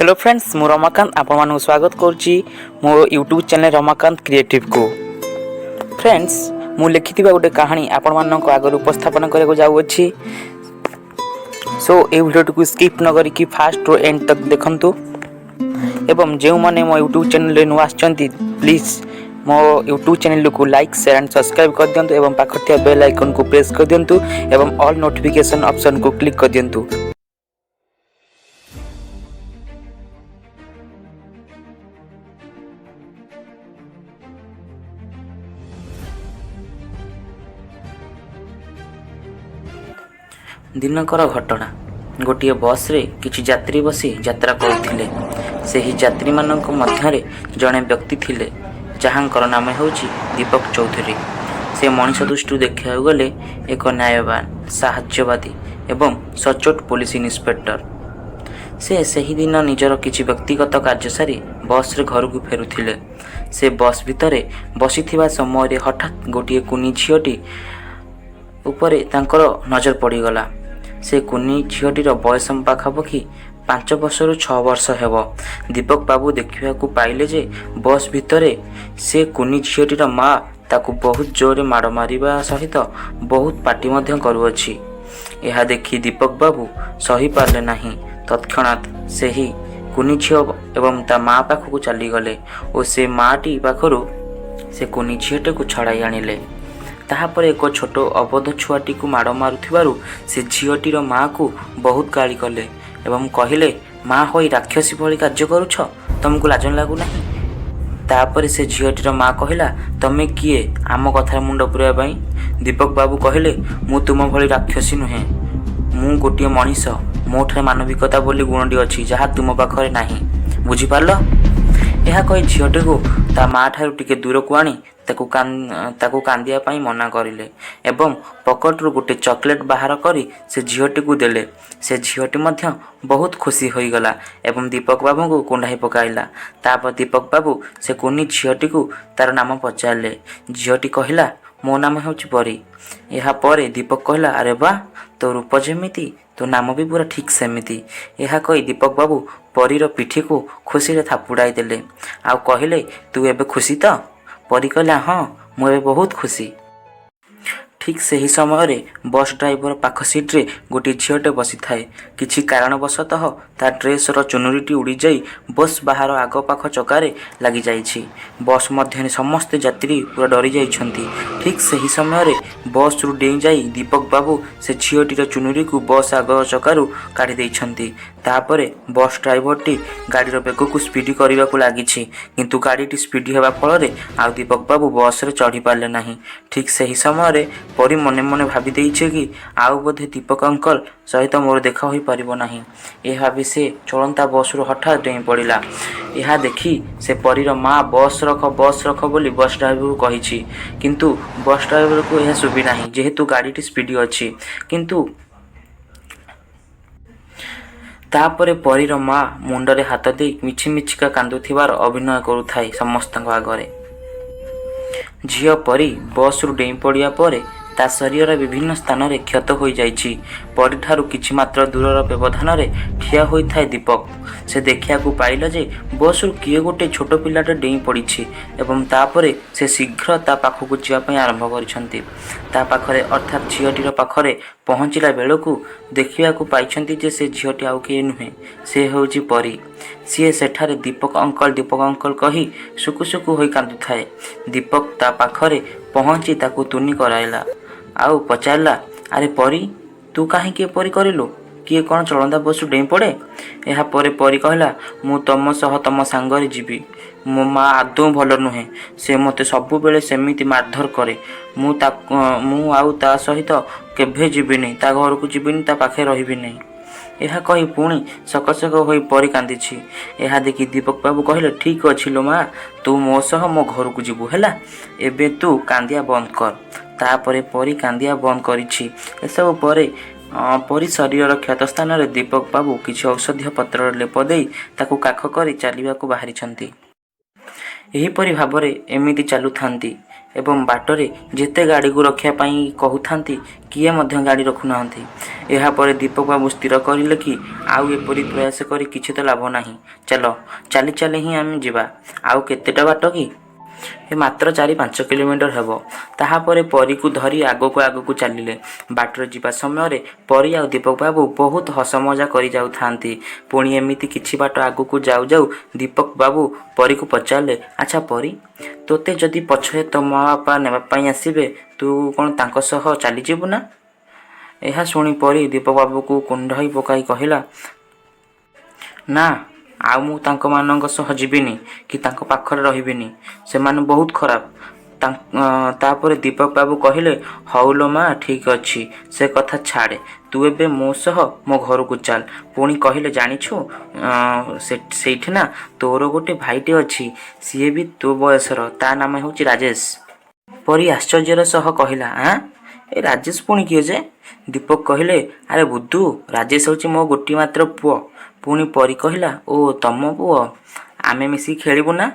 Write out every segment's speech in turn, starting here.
Hello friends, ମୁଁ ରମାକାନ୍ତ ଆପଣମାନଙ୍କୁ ସ୍ୱାଗତ କରୁଛି ମୋ ୟୁଟ୍ୟୁବ୍ ଚ୍ୟାନେଲ୍ ରମାକାନ୍ତ କ୍ରିଏଟିଭ୍କୁ। ଫ୍ରେଣ୍ଡସ୍, ମୁଁ ଲେଖିଥିବା ଗୋଟେ କାହାଣୀ ଆପଣମାନଙ୍କ ଆଗରେ ଉପସ୍ଥାପନ କରିବାକୁ ଯାଉଅଛି। ସୋ ଏଇ ଭିଡ଼ିଓଟିକୁ ସ୍କିପ୍ ନ କରିକି ଫାଷ୍ଟରୁ ଏଣ୍ଡ ତକ୍ ଦେଖନ୍ତୁ ଏବଂ ଯେଉଁମାନେ ମୋ ୟୁଟ୍ୟୁବ୍ ଚ୍ୟାନେଲ୍ରେ ନୂଆ ଆସିଛନ୍ତି, ପ୍ଲିଜ୍ ମୋ ୟୁଟ୍ୟୁବ୍ ଚ୍ୟାନେଲ୍କୁ ଲାଇକ୍, ସେୟାର ଆଣ୍ଡ ସବସ୍କ୍ରାଇବ୍ କରିଦିଅନ୍ତୁ ଏବଂ ପାଖରେ ଥିବା ବେଲ୍ ଆଇକନ୍କୁ ପ୍ରେସ୍ କରିଦିଅନ୍ତୁ ଏବଂ ଅଲ୍ ନୋଟିଫିକେସନ୍ ଅପସନ୍କୁ କ୍ଲିକ୍ କରିଦିଅନ୍ତୁ। ଦିନକର ଘଟଣା। ଗୋଟିଏ ବସ୍ରେ କିଛି ଯାତ୍ରୀ ବସି ଯାତ୍ରା କରୁଥିଲେ। ସେହି ଯାତ୍ରୀମାନଙ୍କ ମଧ୍ୟରେ ଜଣେ ବ୍ୟକ୍ତି ଥିଲେ, ଯାହାଙ୍କର ନାମ ହେଉଛି ଦୀପକ ଚୌଧୁରୀ। ସେ ମଣିଷ ଦୃଷ୍ଟିରୁ ଦେଖିବାକୁ ଗଲେ ଏକ ନ୍ୟାୟବାନ, ସାହାଯ୍ୟବାଦୀ ଏବଂ ସଚ୍ଚୋଟ ପୋଲିସ ଇନ୍ସପେକ୍ଟର। ସେ ସେହିଦିନ ନିଜର କିଛି ବ୍ୟକ୍ତିଗତ କାର୍ଯ୍ୟ ସାରି ବସ୍ରେ ଘରକୁ ଫେରୁଥିଲେ। ସେ ବସ୍ ଭିତରେ ବସିଥିବା ସମୟରେ ହଠାତ୍ ଗୋଟିଏ କୁନି ଝିଅଟି ଉପରେ ତାଙ୍କର ନଜର ପଡ଼ିଗଲା। ସେ କୁନି ଝିଅଟିର ବୟସ ପାଖାପାଖି 5 ବର୍ଷରୁ 6 ବର୍ଷ ହେବ। ଦୀପକ ବାବୁ ଦେଖିବାକୁ ପାଇଲେ ଯେ ବସ୍ ଭିତରେ ସେ କୁନି ଝିଅଟିର ମା ତାକୁ ବହୁତ ଜୋରରେ ମାଡ଼ ମାରିବା ସହିତ ବହୁତ ପାଟି ମଧ୍ୟ କରୁଅଛି। ଏହା ଦେଖି ଦୀପକ ବାବୁ ସହିପାରିଲେ ନାହିଁ। ତତ୍କ୍ଷଣାତ୍ ସେହି କୁନି ଝିଅ ଏବଂ ତା ମା ପାଖକୁ ଚାଲିଗଲେ ଓ ସେ ମାଟି ପାଖରୁ ସେ କୁନି ଝିଅଟିକୁ ଛଡ଼ାଇ ଆଣିଲେ। ତାହାପରେ ଏକ ଛୋଟ ଅବୋଧ ଛୁଆଟିକୁ ମାଡ଼ ମାରୁଥିବାରୁ ସେ ଝିଅଟିର ମାଆକୁ ବହୁତ ଗାଳି କଲେ ଏବଂ କହିଲେ, "ମା ହୋଇ ରାକ୍ଷସୀ ଭଳି କାର୍ଯ୍ୟ କରୁଛ, ତମକୁ ଲାଜ ଲାଗୁନାହିଁ?" ତାପରେ ସେ ଝିଅଟିର ମା କହିଲା, "ତମେ କିଏ ଆମ କଥାରେ ମୁଣ୍ଡ ପୁରାଇବା ପାଇଁ?" ଦୀପକ ବାବୁ କହିଲେ, "ମୁଁ ତୁମ ଭଳି ରାକ୍ଷସୀ ନୁହେଁ। ମୁଁ ଗୋଟିଏ ମଣିଷ। ମୋଠାରେ ମାନବିକତା ବୋଲି ଗୁଣଟି ଅଛି, ଯାହା ତୁମ ପାଖରେ ନାହିଁ। ବୁଝିପାରିଲ?" ଏହା କହି ଝିଅଟିକୁ ତା ମା ଠାରୁ ଟିକେ ଦୂରକୁ ଆଣି ତାକୁ କାନ୍ଦିବା ପାଇଁ ମନା କରିଲେ ଏବଂ ପକେଟରୁ ଗୋଟେ ଚକୋଲେଟ୍ ବାହାର କରି ସେ ଝିଅଟିକୁ ଦେଲେ। ସେ ଝିଅଟି ମଧ୍ୟ ବହୁତ ଖୁସି ହୋଇଗଲା ଏବଂ ଦୀପକ ବାବୁଙ୍କୁ କୁଣ୍ଢାଇ ପକାଇଲା। ତାପରେ ଦୀପକ ବାବୁ ସେ କୁନି ଝିଅଟିକୁ ତାର ନାମ ପଚାରିଲେ। ଝିଅଟି କହିଲା, "ମୋ ନାମ ହେଉଛି ପରୀ।" ଏହା ପରେ ଦୀପକ କହିଲା, "ଆରେ ବାଃ, ତୋ ରୂପ ଯେମିତି ତୋ ନାମ ବି ପୁରା ଠିକ୍ ସେମିତି।" ଏହା କହି ଦୀପକ ବାବୁ ପରୀର ପିଠିକୁ ଖୁସିରେ ଥାପୁଡ଼ାଇ ଦେଲେ ଆଉ କହିଲେ, "ତୁ ଏବେ ଖୁସି ତ?" ପରୀ କହିଲା, "ହଁ, ମୁଁ ଏବେ ବହୁତ ଖୁସି।" ଠିକ୍ ସେହି ସମୟରେ ବସ୍ ଡ୍ରାଇଭର ପାଖ ସିଟ୍ରେ ଗୋଟିଏ ଝିଅଟେ ବସିଥାଏ। କିଛି କାରଣବଶତଃ ତା ଡ୍ରେସ୍ର ଚୁନୁରିଟି ଉଡ଼ିଯାଇ ବସ୍ ବାହାର ଆଗ ପାଖ ଚକାରେ ଲାଗିଯାଇଛି। ବସ୍ ମଧ୍ୟରେ ସମସ୍ତେ ଯାତ୍ରୀ ପୁରା ଡରିଯାଇଛନ୍ତି। ଠିକ୍ ସେହି ସମୟରେ ବସ୍ରୁ ଡେଇଁ ଯାଇ ଦୀପକ ବାବୁ ସେ ଝିଅଟିର ଚୁନୁରିକୁ ବସ୍ ଆଗ ଚକାରୁ କାଢ଼ି ଦେଇଛନ୍ତି। ତାପରେ ବସ୍ ଡ୍ରାଇଭରଟି ଗାଡ଼ିର ବେଗକୁ ସ୍ପିଡ୍ କରିବାକୁ ଲାଗିଛି, କିନ୍ତୁ ଗାଡ଼ିଟି ସ୍ପିଡ୍ ହେବା ଫଳରେ ଆଉ ଦୀପକ ବାବୁ ବସ୍ରେ ଚଢ଼ି ପାରିଲେ ନାହିଁ। ଠିକ୍ ସେହି ସମୟରେ ପରୀ ମନେ ମନେ ଭାବି ଦେଇଛି କି ଆଉ ବୋଧେ ଦୀପକ ଅଙ୍କଲ ସହିତ ମୋର ଦେଖା ହୋଇପାରିବ ନାହିଁ। ଏହା ଭାବି ସେ ଚଳନ୍ତା ବସ୍ରୁ ହଠାତ୍ ଡେଇଁ ପଡ଼ିଲା। ଏହା ଦେଖି ସେ ପରୀର ମା ବସ୍ ରଖ, ବସ୍ ରଖ ବୋଲି ବସ୍ ଡ୍ରାଇଭରକୁ କହିଛି, କିନ୍ତୁ ବସ୍ ଡ୍ରାଇଭରକୁ ଏହା ଶୁଭିନାହିଁ, ଯେହେତୁ ଗାଡ଼ିଟି ସ୍ପିଡ୍ ଅଛି। କିନ୍ତୁ ତାପରେ ପରୀର ମା ମୁଣ୍ଡରେ ହାତ ଦେଇ ମିଛି ମିଛିକା କାନ୍ଦୁଥିବାର ଅଭିନୟ କରୁଥାଏ ସମସ୍ତଙ୍କ ଆଗରେ। ଝିଅ ପରୀ ବସ୍ରୁ ଡେଇଁ ପଡ଼ିବା ପରେ ତା ଶରୀରର ବିଭିନ୍ନ ସ୍ଥାନରେ କ୍ଷତ ହୋଇଯାଇଛି। ପରୀଠାରୁ କିଛି ମାତ୍ର ଦୂରର ବ୍ୟବଧାନରେ ଠିଆ ହୋଇଥାଏ ଦୀପକ। ସେ ଦେଖିବାକୁ ପାଇଲା ଯେ ବସ୍ରୁ କିଏ ଗୋଟେ ଛୋଟ ପିଲାଟେ ଡେଇଁ ପଡ଼ିଛି ଏବଂ ତାପରେ ସେ ଶୀଘ୍ର ତା ପାଖକୁ ଯିବା ପାଇଁ ଆରମ୍ଭ କରିଛନ୍ତି। ତା ପାଖରେ, ଅର୍ଥାତ୍ ଝିଅଟିର ପାଖରେ ପହଞ୍ଚିଲା ବେଳକୁ ଦେଖିବାକୁ ପାଇଛନ୍ତି ଯେ ସେ ଝିଅଟି ଆଉ କିଏ ନୁହେଁ, ସେ ହେଉଛି ପରୀ। ସିଏ ସେଠାରେ ଦୀପକ ଅଙ୍କଲ, ଦୀପକ ଅଙ୍କଲ କହି ସୁକୁ ସୁକୁ ହୋଇ କାନ୍ଦୁଥାଏ। ଦୀପକ ତା ପାଖରେ ପହଞ୍ଚି ତାକୁ ତୁନି କରାଇଲା ଆଉ ପଚାରିଲା, "ଆରେ ପରୀ, ତୁ କାହିଁକି ଏପରି କରିଲୁ? କିଏ କ'ଣ ଚଳନ୍ତା ବସ୍ରୁ ଡେଇଁ ପଡ଼େ?" ଏହା ପରେ ପରୀ କହିଲା, "ମୁଁ ତମ ସହ ତମ ସାଙ୍ଗରେ ଯିବି। ମୋ ମା ଆଦୌ ଭଲ ନୁହେଁ। ସେ ମୋତେ ସବୁବେଳେ ସେମିତି ମାରଧର କରେ। ମୁଁ ଆଉ ତା ସହିତ କେବେ ଯିବିନି, ତା ଘରକୁ ଯିବିନି, ତା ପାଖରେ ରହିବି ନାହିଁ।" ଏହା କହି ପୁଣି ସକସକ ହୋଇ ପରୀ କାନ୍ଦିଛି। ଏହା ଦେଖି ଦୀପକ ବାବୁ କହିଲେ, "ଠିକ୍ ଅଛି ଲୋ ମା, ତୁ ମୋ ସହ ମୋ ଘରକୁ ଯିବୁ, ହେଲା? ଏବେ ତୁ କାନ୍ଦିବା ବନ୍ଦ କର।" ତାପରେ ପରୀ କାନ୍ଦିବା ବନ୍ଦ କରିଛି। ଏସବୁ ପରେ ପରୀ ଶରୀରର କ୍ଷତ ସ୍ଥାନରେ ଦୀପକ ବାବୁ କିଛି ଔଷଧୀୟ ପତ୍ରର ଲେପ ଦେଇ ତାକୁ କାଖ କରି ଚାଲିବାକୁ ବାହାରିଛନ୍ତି। ଏହିପରି ଭାବରେ ଏମିତି ଚାଲୁଥାନ୍ତି। ଏବଂ ବାଟରେ ଯେତେ ଗାଡ଼ିକୁ ରଖିବା ପାଇଁ କହୁଥାନ୍ତି, କିଏ ମଧ୍ୟ ଗାଡ଼ି ରଖୁନାହାନ୍ତି। ଏହାପରେ ଦୀପକ ବାବୁ ସ୍ଥିର କରିଲେ କି ଆଉ ଏପରି ପ୍ରୟାସ କରି କିଛି ତ ଲାଭ ନାହିଁ। ଚାଲ, ଚାଲି ଚାଲି ହିଁ ଆମେ ଯିବା। ଆଉ କେତେଟା ବାଟ କି? ଏ ମାତ୍ର 4-5 କିଲୋମିଟର ହେବ। ତାହାପରେ ପରୀକୁ ଧରି ଆଗକୁ ଆଗକୁ ଚାଲିଲେ। ବାଟରେ ଯିବା ସମୟରେ ପରୀ ଆଉ ଦୀପକ ବାବୁ ବହୁତ ହସମଜା କରି ଯାଉଥାନ୍ତି। ପୁଣି ଏମିତି କିଛି ବାଟ ଆଗକୁ ଯାଉ ଯାଉ ଦୀପକ ବାବୁ ପରୀକୁ ପଚାରିଲେ, "ଆଚ୍ଛା ପରୀ, ତୋତେ ଯଦି ପଛରେ ତୋ ମା ବାପା ନେବା ପାଇଁ ଆସିବେ, ତୁ କ'ଣ ତାଙ୍କ ସହ ଚାଲିଯିବୁ ନା?" ଏହା ଶୁଣି ପରୀ ଦୀପକ ବାବୁକୁ କୁଣ୍ଢାଇ ପକାଇ କହିଲା, "ନା, ଆଉ ମୁଁ ତାଙ୍କମାନଙ୍କ ସହ ଯିବିନି କି ତାଙ୍କ ପାଖରେ ରହିବିନି। ସେମାନେ ବହୁତ ଖରାପ।" ତାପରେ ଦୀପକ ବାବୁ କହିଲେ, "ହଉ ଲୋ ମା, ଠିକ୍ ଅଛି, ସେ କଥା ଛାଡ଼େ। ତୁ ଏବେ ମୋ ସହ ମୋ ଘରକୁ ଚାଲ।" ପୁଣି କହିଲେ, "ଜାଣିଛୁ, ସେଇଠି ନା ତୋର ଗୋଟେ ଭାଇଟେ ଅଛି। ସିଏ ବି ତୋ ବୟସର। ତା ନାମ ହେଉଛି ରାଜେଶ।" ପରୀ ଆଶ୍ଚର୍ଯ୍ୟର ସହ କହିଲା, "ଆଁ, ଏ ରାଜେଶ ପୁଣି କିଏ ଯେ?" ଦୀପକ କହିଲେ, "ଆରେ ବୁଦ୍ଧୁ, ରାଜେଶ ହେଉଛି ମୋ ଗୋଟିଏ ମାତ୍ର ପୁଅ।" ପୁଣି ପରୀ କହିଲା, "ଓ, ତମ ପୁଅ? ଆମେ ମିଶିକି ଖେଳିବୁ ନା?"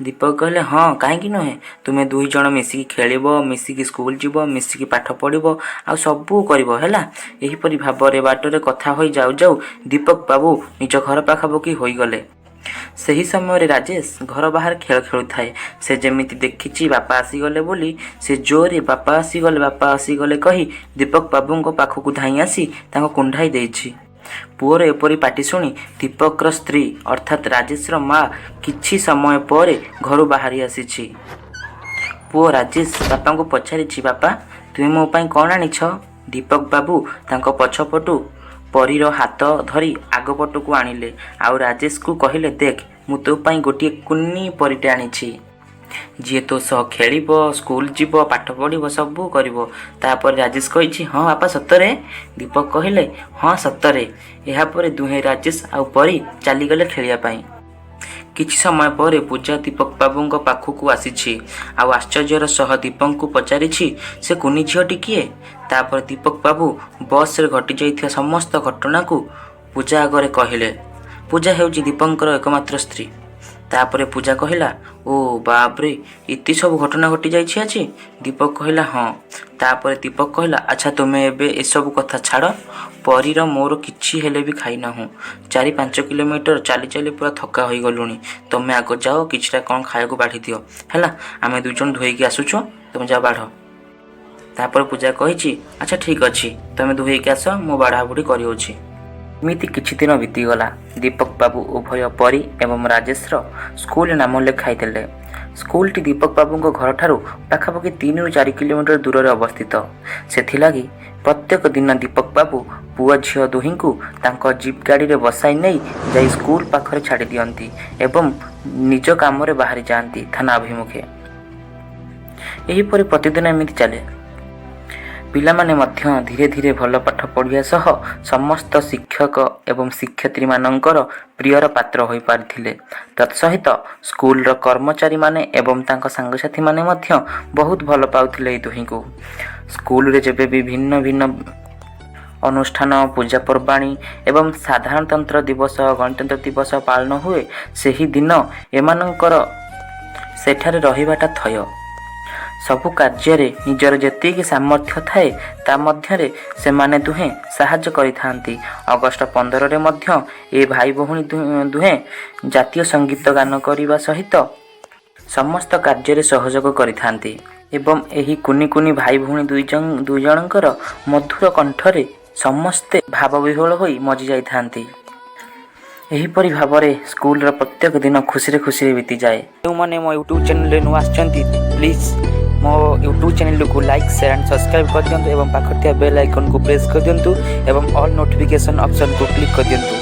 ଦୀପକ କହିଲେ, "ହଁ, କାହିଁକି ନୁହେଁ? ତୁମେ ଦୁଇ ଜଣ ମିଶିକି ଖେଳିବ, ମିଶିକି ସ୍କୁଲ ଯିବ, ମିଶିକି ପାଠ ପଢ଼ିବ ଆଉ ସବୁ କରିବ, ହେଲା?" ଏହିପରି ଭାବରେ ବାଟରେ କଥା ହୋଇ ଯାଉ ଯାଉ ଦୀପକ ବାବୁ ନିଜ ଘର ପାଖାପାଖି ହୋଇଗଲେ। ସେହି ସମୟରେ ରାଜେଶ ଘର ବାହାରେ ଖେଳ ଖେଳୁଥାଏ। ସେ ଯେମିତି ଦେଖିଛି ବାପା ଆସିଗଲେ ବୋଲି, ସେ ଜୋରରେ "ବାପା ଆସିଗଲେ, ବାପା ଆସିଗଲେ" କହି ଦୀପକ ବାବୁଙ୍କ ପାଖକୁ ଧାଇଁ ଆସି ତାଙ୍କୁ କୁଣ୍ଢାଇ ଦେଇଛି। ପୁଅର ଏପରି ପାଟି ଶୁଣି ଦୀପକର ସ୍ତ୍ରୀ ଅର୍ଥାତ୍ ରାଜେଶର ମା କିଛି ସମୟ ପରେ ଘରୁ ବାହାରି ଆସିଛି। ପୁଅ ରାଜେଶ ବାପାଙ୍କୁ ପଚାରିଛି, "ବାପା, ତୁମେ ମୋ ପାଇଁ କ'ଣ ଆଣିଛ?" ଦୀପକ ବାବୁ ତାଙ୍କ ପଛପଟୁ ପରୀର ହାତ ଧରି ଆଗ ପଟକୁ ଆଣିଲେ ଆଉ ରାଜେଶକୁ କହିଲେ, "ଦେଖ, ମୁଁ ତୋ ପାଇଁ ଗୋଟିଏ କୁନି ପରୀଟେ ଆଣିଛି, ଯିଏ ତୋ ସହ ଖେଳିବ, ସ୍କୁଲ ଯିବ, ପାଠ ପଢ଼ିବ, ସବୁ କରିବ।" ତାପରେ ରାଜେଶ କହିଛି, "ହଁ ବାପା, ସତରେ?" ଦୀପକ କହିଲେ, "ହଁ, ସତରେ।" ଏହାପରେ ଦୁହେଁ ରାଜେଶ ଆଉ ପରୀ ଚାଲିଗଲେ ଖେଳିବା ପାଇଁ। କିଛି ସମୟ ପରେ ପୂଜା ଦୀପକ ବାବୁଙ୍କ ପାଖକୁ ଆସିଛି ଆଉ ଆଶ୍ଚର୍ଯ୍ୟର ସହ ଦୀପକଙ୍କୁ ପଚାରିଛି, ସେ କୁନି ଝିଅଟି କିଏ? ତାପରେ ଦୀପକ ବାବୁ ବସ୍ରେ ଘଟିଯାଇଥିବା ସମସ୍ତ ଘଟଣାକୁ ପୂଜା ଆଗରେ କହିଲେ। ପୂଜା ହେଉଛି ଦୀପକଙ୍କର ଏକମାତ୍ର ସ୍ତ୍ରୀ। ତାପରେ ପୂଜା କହିଲା, "ଓ ବାପରେ, ଏତେ ସବୁ ଘଟଣା ଘଟିଯାଇଛି ଆଜି?" ଦୀପକ କହିଲା, "ହଁ।" ତାପରେ ଦୀପକ କହିଲା, "ଆଚ୍ଛା, ତୁମେ ଏବେ ଏସବୁ କଥା ଛାଡ଼। ପରୀର ମୋର କିଛି ହେଲେ ବି ଖାଇନାହୁଁ। 4-5 କିଲୋମିଟର ଚାଲି ଚାଲି ପୁରା ଥକା ହୋଇଗଲୁଣି। ତମେ ଆଗ ଯାଅ, କିଛିଟା କ'ଣ ଖାଇବାକୁ ବାଢ଼ି ଦିଅ, ହେଲା? ଆମେ ଦୁଇ ଜଣ ଧୋଇକି ଆସୁଛୁ, ତୁମେ ଯାଅ ବାଢ଼।" ତାପରେ ପୂଜା କହିଛି, "ଆଚ୍ଛା, ଠିକ୍ ଅଛି, ତମେ ଧୋଇକି ଆସ, ମୁଁ ବାଢ଼ାବୁଢ଼ି କରିଅଛି।" ଏମିତି କିଛି ଦିନ ବିତିଗଲା। ଦୀପକ ବାବୁ ଉଭୟ ପରୀ ଏବଂ ରାଜେଶର ସ୍କୁଲରେ ନାମ ଲେଖାଇଦେଲେ। ସ୍କୁଲଟି ଦୀପକ ବାବୁଙ୍କ ଘରଠାରୁ ପାଖାପାଖି 3ରୁ 4 କିଲୋମିଟର ଦୂରରେ ଅବସ୍ଥିତ। ସେଥିଲାଗି ପ୍ରତ୍ୟେକ ଦିନ ଦୀପକ ବାବୁ ପୁଅ ଝିଅ ଦୁହିଁଙ୍କୁ ତାଙ୍କ ଜିପ୍ ଗାଡ଼ିରେ ବସାଇ ନେଇ ଯାଇ ସ୍କୁଲ ପାଖରେ ଛାଡ଼ି ଦିଅନ୍ତି ଏବଂ ନିଜ କାମରେ ବାହାରି ଯାଆନ୍ତି ଥାନା ଅଭିମୁଖେ। ଏହିପରି ପ୍ରତିଦିନ ଏମିତି ଚାଲେ। ପିଲାମାନେ ମଧ୍ୟ ଧୀରେ ଧୀରେ ଭଲ ପାଠ ପଢ଼ିବା ସହ ସମସ୍ତ ଶିକ୍ଷକ ଏବଂ ଶିକ୍ଷୟିତ୍ରୀମାନଙ୍କର ପ୍ରିୟର ପାତ୍ର ହୋଇପାରିଥିଲେ। ତତ୍ସହିତ ସ୍କୁଲର କର୍ମଚାରୀମାନେ ଏବଂ ତାଙ୍କ ସାଙ୍ଗସାଥିମାନେ ମଧ୍ୟ ବହୁତ ଭଲ ପାଉଥିଲେ ଏହି ଦୁହିଁଙ୍କୁ। ସ୍କୁଲରେ ଯେବେ ବି ଭିନ୍ନ ଭିନ୍ନ ଅନୁଷ୍ଠାନ, ପୂଜାପର୍ବାଣୀ ଏବଂ ସାଧାରଣତନ୍ତ୍ର ଦିବସ, ଗଣତନ୍ତ୍ର ଦିବସ ପାଳନ ହୁଏ, ସେହି ଦିନ ଏମାନଙ୍କର ସେଠାରେ ରହିବାଟା ଥୟ। ସବୁ କାର୍ଯ୍ୟରେ ନିଜର ଯେତିକି ସାମର୍ଥ୍ୟ ଥାଏ, ତା ମଧ୍ୟରେ ସେମାନେ ଦୁହେଁ ସାହାଯ୍ୟ କରିଥାନ୍ତି। ଅଗଷ୍ଟ 15ରେ ମଧ୍ୟ ଏ ଭାଇ ଭଉଣୀ ଦୁହେଁ ଜାତୀୟ ସଙ୍ଗୀତ ଗାନ କରିବା ସହିତ ସମସ୍ତ କାର୍ଯ୍ୟରେ ସହଯୋଗ କରିଥାନ୍ତି ଏବଂ ଏହି କୁନି କୁନି ଭାଇ ଭଉଣୀ ଦୁଇ ଜଣଙ୍କର ମଧୁର କଣ୍ଠରେ ସମସ୍ତେ ଭାବବିହ୍ୱଳ ହୋଇ ମଜି ଯାଇଥାନ୍ତି। ଏହିପରି ଭାବରେ ସ୍କୁଲର ପ୍ରତ୍ୟେକ ଦିନ ଖୁସିରେ ଖୁସିରେ ବିତିଯାଏ। ଯେଉଁମାନେ ମୋ ୟୁଟ୍ୟୁବ୍ ଚ୍ୟାନେଲରେ ନୂଆ ଆସିଛନ୍ତି, ପ୍ଲିଜ୍ ମୋ ୟୁଟ୍ୟୁବ୍ ଚ୍ୟାନେଲକୁ ଲାଇକ୍, ସେୟାର ଆଣ୍ଡ ସବସ୍କ୍ରାଇବ୍ କରିଦିଅନ୍ତୁ ଏବଂ ପାଖରେ ଥିବା ବେଲ୍ ଆଇକନ୍କୁ ପ୍ରେସ୍ କରିଦିଅନ୍ତୁ ଏବଂ ଅଲ୍ ନୋଟିଫିକେସନ୍ ଅପସନ୍କୁ କ୍ଲିକ୍ କରିଦିଅନ୍ତୁ।